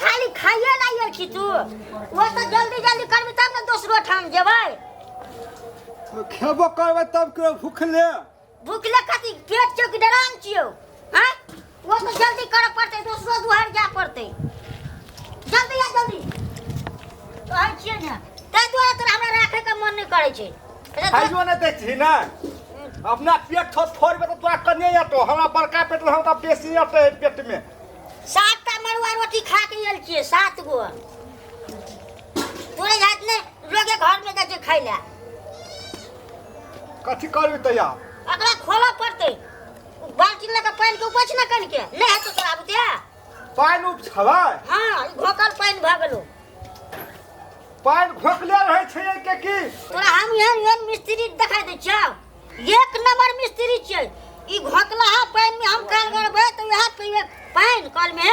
खाली खाइए लायल छी तू। ओ तऽ जल्दी जल्दी करबी तब ने दोसरो ठाम जेबै। खेबो करबै तब के भूखले। भूखले कथी पेट छौ कि डराम छियौ? आँय, ओ तऽ जल्दी करऽ पड़तै, दोसरो दुआर जाय पड़तै। जल्दी आ जल्दी कहै छियै ने, ताहि दुआरे तोरा हमरा राखैके मन नहि करै छै। खाइयो नहि दै छी ने। अपना पेट थोड़ थोड़बे तऽ तोरा कनिये अटो, हमरा बड़का पेट रहौ तऽ बेसी अटै है पेटमे। 7टा मड़ुआ रोटी खा के आयल छियै, 7 गो। तोरे हाथ नहि लोके घरमे जाइ छै खाइ लए। कथी करबी तैयार? एकरा खोलऽ पड़तै, बाल्टी लऽ कऽ पानि के उपछ ने कनिके, नहि हेतौ तोरा बुते। पानि उपछबै? हँ, ई घोकल पानि भऽ गेलौ। पानि घोकले रहै छै एहिके की? तोरा हम एहन एहन मिस्त्री देखाइ दै छियौ, एक नंबर मिस्त्री छियै। ई घोकला पानि में हम कल गड़बै तऽ वएह पीबै पानि, कल में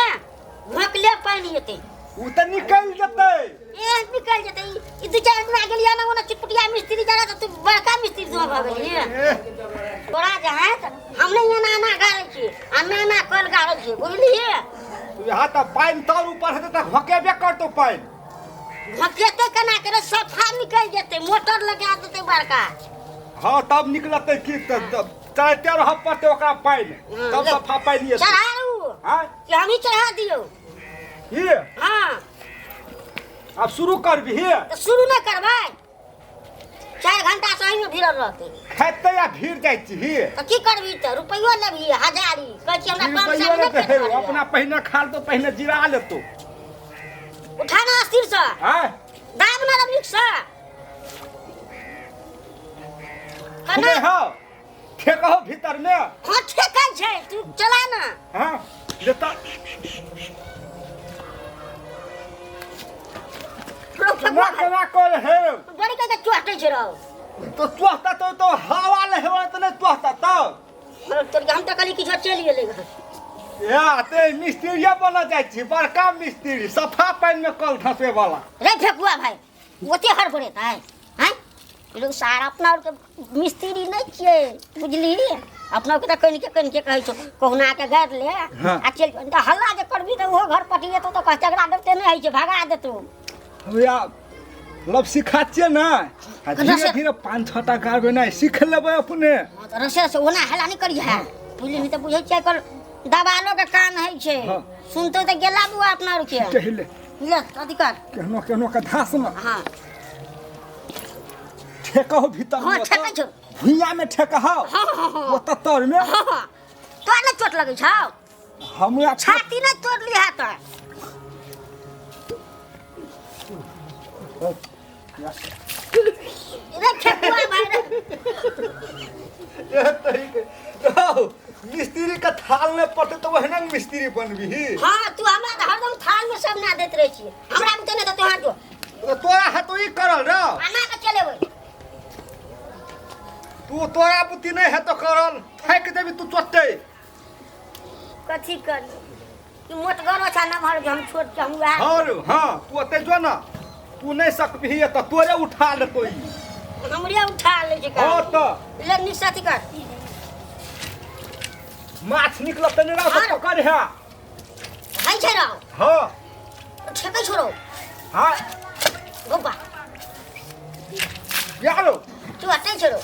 घोकले पानि एतै। ओ तऽ निकलि जेतै। ए निकलि जेतै। ई दू चारि दिना गेलियै ने ओना चिटपुटिया मिस्त्री जाना तऽ तू बड़का मिस्त्री तू भऽ गेलियै। तोरा जे है तऽ हम नहि एना एना गाड़ै छियै आ एना एना कल गाड़ै छियै, बुझलियै? यहाँ तऽ पानि तर ऊपर हेतै तऽ घोकेबे करतौ पानि। घोकेतै केना के रे, सफा निकलि जेतै, मोटर लगा देतै बड़का। हँ तब निकलतै की, तऽ चढ़ते रहऽ पड़तै ओकरा पानि, तब सफा पानि एतै। चढ़ारू आँय? कि हमही चढ़ा दियौ? की? हाँ। आब शुरू करबिही? तऽ शुरू नहि करबै, 4 घंटा से एहिमे भिड़ल रहतै। खेतै आ भीड़ जाइ छी। तऽ की करबही, तऽ रुपैयो लेबही हजारी, कहै छी हमरा कम रुपैयो सम नहि नहि पेट देबै, भरैया। अपना पहिने खा लेतौ, पहिने जिरा लेतौ। उठा ना स्थिर से। आँय? दाब ना रे नीक से। सुनै हौ, ठेकहो भीतर में। हाँ ठेकै छै, तू चला ना। हाँ, जेता। केना केना कर हे? बड़ी के चोटै छै रौ। तो चोहता तो हवा ले हेवा त नहीं चोहता तो। तोर हम त कहली किछो चलि गेलै। या ते मिस्त्रीया बना जाइ छी, बड़का मिस्त्री, सफा पानि में कल धसे वाला। रे फेकुआ भाई, ओते हड़बड़ेतै हैं? लोग सारा अपना आरके मिस्त्री नहि छियै, बुझली? अपना के तऽ कनिके कनिके कहै छौ, कहुना के गाड़ि ले। हाँ। आ चलि तऽ हल्ला जे करबी तऽ ओहो घर पटी जेतौ, तऽ कहतै एकरा देते नहि होइ छै, भगा देतौ। भैया लब सिखा छियै ने, आ धीरे धीरे 5-6 टा गाड़बै ने, सीख लेबै अपने। हाँ, तऽ रसे रसे ओना हल्ला नहि करिहे, बुझली? नहि तऽ बुझै छियै एकर दबालो के कान होइ छै। हाँ। सुनतौ तऽ गेला बुआ अपना आरके। टहले। ले अथी कर। केहनो केहनो के धास न। हाँ। ठेकहो भीतर हाँ, में ओतऽ। ठेकै छौ। भुइयाँ में ठेकहो। हाँ, हाँ, हाँ। ओतऽ तर में। हाँ, हाँ। तोरा नहि चोट लगै छौ? हमरा छाती नहि तोड़ लिहा तऽ। रे ठेकुआ भाई रे। ए तरीके। रौ, मिस्त्री के थाल नहि पड़तै तऽ ओहने ने मिस्त्री बनबिही। हाँ, तू हमरा तऽ हरदम थाल में सब ना दैत रहै छी। हमरा बुते नहि तऽ तोहार जो। तऽ तोरा हेतौ ई करल रौ। आना के चलेबै। तू तोरा बुद्धि नहि हेतौ करल, थाकि देबी तू चोटै। कथी करी? ई मोटगरो छै नमहर, जे हम छोट छी, हम वएह। हाँ रौ, हाँ, तू ओतै जो ने, तू नहि सकबिही तऽ तोरे उठा लेतौ ई। हमरे उठा लै छै। हाँ तऽ। ले निशा अथी कर। माछ निकलत तऽ नहि रौ, तऽ हाँ। पकड़ है। हइ छै रौ। हाँ। ठेकै छौ रौ। हाँ। गोपा। या रौ। तू हटै छौ रौ।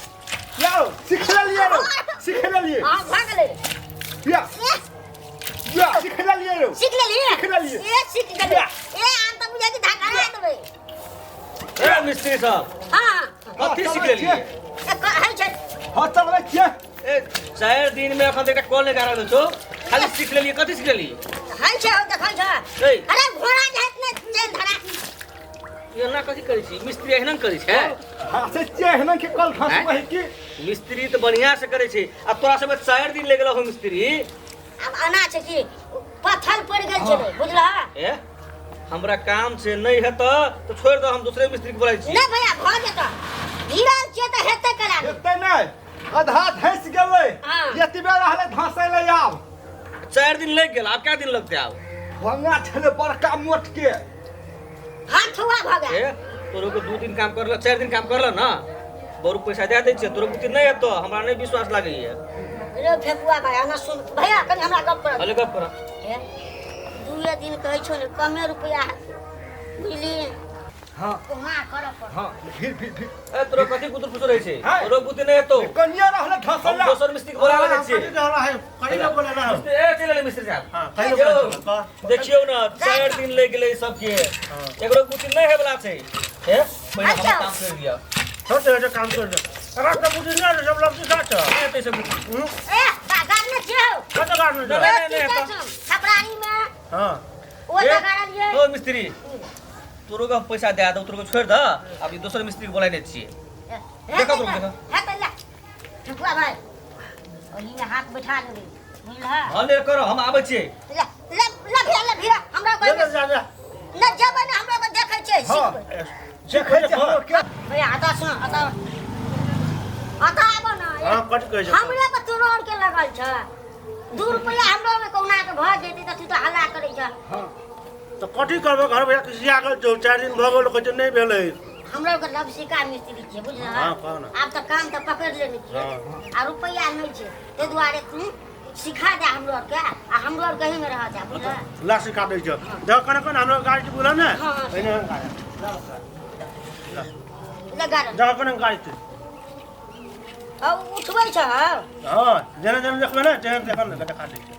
या रौ, सीख लेलियै रौ, सीख लेलियै। हाँ, भऽ गेलै। या। ए। या, सीख लेलियै रौ। सीख लेलियै? सीख लेलियै। ए, सीख गेलियै। या। ए, आम तऽ बुझै छी धकरा देबै। ए मिस्त्री साहब। हाँ। कथी सीख लेलियै? ए, हइ छै। हाँ, चलबै छियै। ए, 4 दिन में अखन एकटा कॉल नहि गाड़ल छौ, खाली सीख लेलियै। कथी सीख लेलियै? हइ छै, हौ, देखै छै। ए। अरे घोड़ा जे हैत ने, चैन धरा। एना कथी करै छी? मिस्त्री एहना करै छै? हाँ, से छियै, एहना के कल घसबै है की? मिस्त्री तऽ बढ़िया से करै छै, आ तोरा सबके 4 दिन लागि गेलौ हौ मिस्त्री। आब एना छै कि पत्थर पड़ि गेल छलै, बुझलह? ए, हमरा काम छै, नहि हेतऽ तऽ छोड़ि दऽ, हम दोसरे मिस्त्री के बोलाइ छी। नहि भैया, भऽ जेतऽ। भिड़ल छियै तऽ हेतै करा। हेतै नहि, आधा धसि गेलै। हाँ। एतबे रहलै धसै लए आब। 4 दिन लागि गेल, आब कए दिन लगतै आब? भंगा छलै बड़का मोट के। हाथ हुआ भऽ गेल। ए, तोरो के 2 दिन काम करल, 4 दिन काम करल ना, बरू पैसा दे दै छियै, तोरो बुद्धि नहि हेतौ, हमरा नहि विश्वास लागैया। रे फेकुआ भाई, आना सुन भैया, कनि हमरा गप कर। अरे गप कर। ए, दुए दिन कहै छौ ने कमे रुपैआ हेतै बुझलियै। हाँ। कोना करऽ पड़त। हाँ, फिर फिर फिर। ए तोरा कथी कुतर फुसर रहै छै? हाँ। तोरो बुद्धि नहि हेतौ। कनिया रहले हम ढसला। दोसर मिस्त्री के बोला लेने छियै। कहीं ना बोला ना। मिस्त्री ए चलि एलै मिस्त्री साहब। हाँ, कहीं यौ, ना बोला। देखियौ ने 4 दिन लागि गेलै सबके, एकरो बुद्धि नहि होय वला छै। हे पहिने हमर अच्छा। काम करि लिअ। छोटे छोटे काम कर दे। अगर तो बुद्धि ना सब लोग साथ। नहि हेतै से बुद्धि। ए गाड़ने छियौ। कत गाड़ में नहि, जा। नहि, नहि, हेतौ। छपरानी में। हां। ओ ए, तऽ गाड़लियै। ओ मिस्त्री तोरो के हम पैसा दे दौ, तोरो के छोड़ि दऽ, आब ई दोसर मिस्त्री के बोलाने छियै। देखो तोरो देखो। हेतै ले ठकुआ भाइ, ओहिमे हाथ बैठा लेबै बुझलह। हँ ले कर, हम आबै छियै। ले ले ले भैया, ले भैया, हमरा ले कोइ जा जा। नहि जेबै ने, हमरा को देखै छियै। हाँ। सिखबै। देखै छियै हमरो के। भैया अतऽ सुन, अतऽ अतऽ आबऽ ने। हां, कट कह जा। हमरे पर तोरो आर के लगल छ। 2 रुपैआ हमरो में कहुना के भऽ जेतै तऽ तू तऽ हल्ला करै छ। हाँ। तो कथी करबो घर भैया किसी आगल जो 4 दिन भऽ गेल कहै छै नहि भेलै। हमरा के लवसिका मिस्त्री छियै बुझलह। हाँ, कहू ने। आब तऽ काम तऽ पकड़ि लेने छियै हाँ। आ रुपैआ नहि छै, ताहि दुआरे तू सिखा दे हमरो आरके आ हमरो आरके एहिमे रह जा बुझलह। ला सिखा दै छौ। देख कने कने हमरो गाड़ी के बोला ने। हाँ, हाँ। एने गाड़ी। ले गाड़ी। देख कने गाड़ी छै। आ उठबै छ। हां, जेना जेना देखबै ने तेना देखल ने देखा दै छै।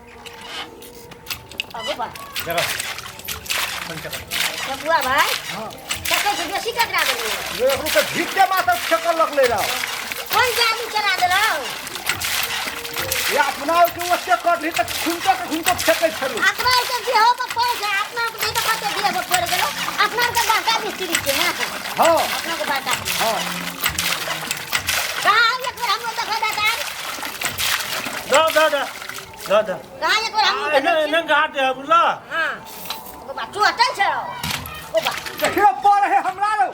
अगो बा। देख। ठकुआ भाइ। हां। देखै छै बेसी ककरा देलियै? एकरो के भीते माथा ठेकल लगलै रह। कोन जादू चला देलौ? ये अपना के ओते करली तऽ खुनतो के खुनतो फेकै छलु। अपना के देह पर पड़ै छै, अपना के देह पर कते देह पर पड़ि गेलौ। अपना के बड़का मिस्त्री छै ने। हां। अपना के बड़का। हां। कहाँ एक बेर हमरो देखा दे तार। द द द द द। कहाँ एक बेर हमरो एने देखै एने गाड़ दे बुझला। हां। ओ बा तू हटै छै। ओ बा देखियो पर है हमरा रो।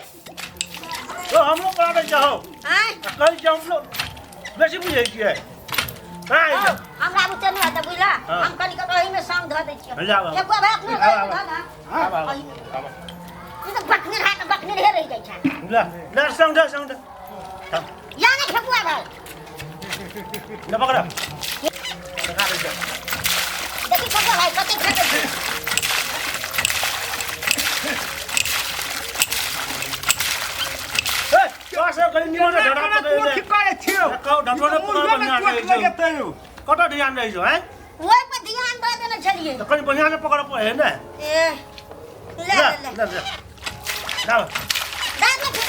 तो हमरो पड़ा दै छौ। आय कहै छै हमरो बेसी बुझै छियै। हां, हमरा बुते नहि हेतै बुझला। हाँ। हम कनि कऽ ओहिमे संग धऽ दै छियै। जा बाबा। ठकुआ भाइ अपनो जा बाबा। धऽ दऽ। हां बाबा। ई तऽ बकने रह के बकने रहे रहि जाइ छै। ला ला संग दे संग दे। या ने ठकुआ भाइ। ले पकड़। देखा दै छै। देखी ठकुआ भाइ कते फेकै छै। ए, तोरा सब कनि निमन से ढड़ा पकड़ि ले। की करै छियौ? कहू, ढटो ने पकड़ बढ़िआँ से चोट लगेतै। कतऽ ध्यान रहै छौ, हैं? ओहि पर ध्यान दऽ देने छलियै। तऽ कनि बढ़िआँ से पकड़ पड़े ने। ए ले ला ले ले। ला ला। ला। दे दे फिर।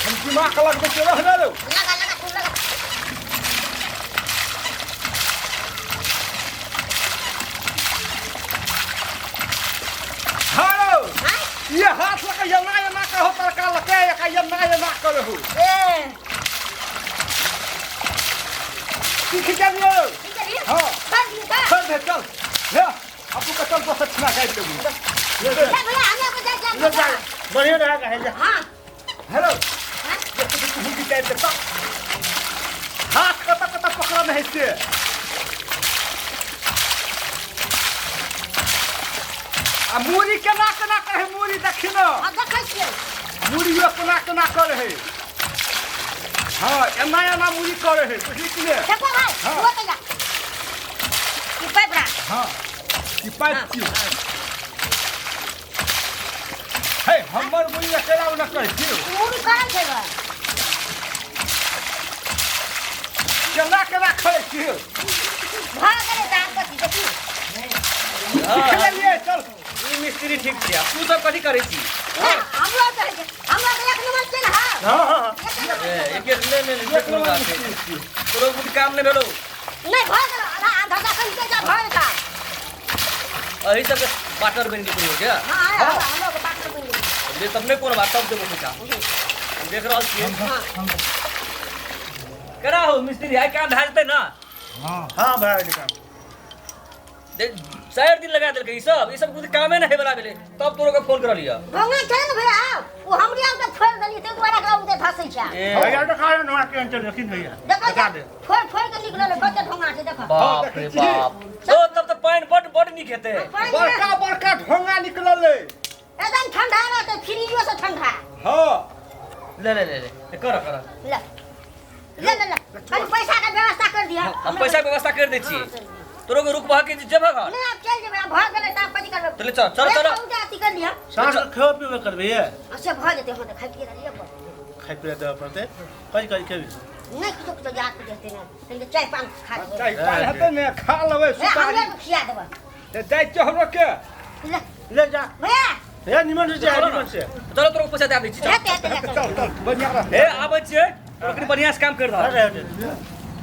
हम दिमाग लगबै छियै रह ने रौ। लगा लगा तू लगा। हाँ रौ। हाँ? ये हाथ लगा एना एना कहो तड़का लगे एका एना एना करहु। ए सीख गेलियौ। ठीक है। हाँ। कर दियौ का? चल दे चल। ले आपको का चल बस छिना गाइड देबू। ले ले भैया हमरा को जा ले जा। जा। बढ़िआँ रह के जा। हां। हेलो। हाँ? तू की गाइड देता। हाथ कत कत पकड़ा नहीं से। आ मूरी केना केना करे मूरी देखी न। हां देखै छियै। मूरी यो केना केना करे है। हाँ एना एना मूरी करे है बुझली कि ने। ठकुआ भाइ हाँ। ओ तऽ जा। ई पाइप राख। हाँ ई पाइप छियौ। हे हमर मूरी अकेला न करे छियौ। मूरी करै छै ग। केना केना करे छियौ। भऽ गेलै तऽ आब कथी देखी। सीख लेलियै चल। ई मिस्त्री ठीक छै। तू सब कथी करै छी? हमरो कहै छै, हमरा तऽ एक नंबर छै ने। हां। हां हां। ए एके नहि नहि नहि एक कोनो नंबर बात छै। मिस्त्री छियौ। तोरो बुद्धि काम नहि भेलौ। नहि भऽ गेल आधा आधा कनि के जा भऽ गेल। अही सबके पार्टनर बनि गेल तोरो के। हां हां हमरो के पार्टनर बनि गेल। ले तब नहि कोनो बात, तब देबो पैसा। हम देख रहल छियै। हां। केना हो मिस्त्री आइ काम भए जेतै ने? हां हां भए जेतै काम। 4 दिन लगा देलकै ई सब कुछ कामे नहि होय वला भेलै। तब तोरो के फोन कर लिअ। भंगा छै ने भैया, ओ हमरे आउ के फोड़ि देलियै ताहि दुआरे एकरा उते धसै छै। भैया तऽ कारण हमरा केहन चल रखिन भैया। देखो देखा दे। फोड़ि फोड़ि के निकलल कते ढोंगा छै देखो। बाप रे बाप। ओ तब तऽ पानि बड बड नीक हेतै। बड़का बड़का ढोंगा निकलल एकदम ठंडा रहतै, फ्रिजो से ठंडा। हां। ले ले ले ले कर कर। ले ले ले ले कनि पैसा के व्यवस्था कर दिया। हम पैसा के व्यवस्था कर दै छी। तोरो के रुकबह कि जेबह घर? नहि आब चलि जेबै, आब भऽ गेलै तऽ आब कथी करबै। चल चल चल चल। बहुत अथी कर लिया। साँझ के खेबो पीबो करबै ये? अच्छा भऽ जेतै, हँ तऽ खाइ पिए लिअ पड़तै। खाइ पिए देबऽ पड़तै, कथी कथी खेबी? नहि किछो किछो याद जेतै ने, तनिके चाय पान खा लेबै। चाय पान हेतै ने, खा लेबै। हे, सुपारी हमरे के खिया देबै। तऽ जाइ छियै हमरो के। ले। ले जा। भैया। हे, निमन से जा। चलो ने। निमन से। चलो, तोरा पैसा दे दै छी, चल। हेतै हेतै, ले, चल चल, बढ़िआँ रहतै। हे, आबै छियै, तोरा कनि बढ़िआँ से काम कर दह। अरे, अरे।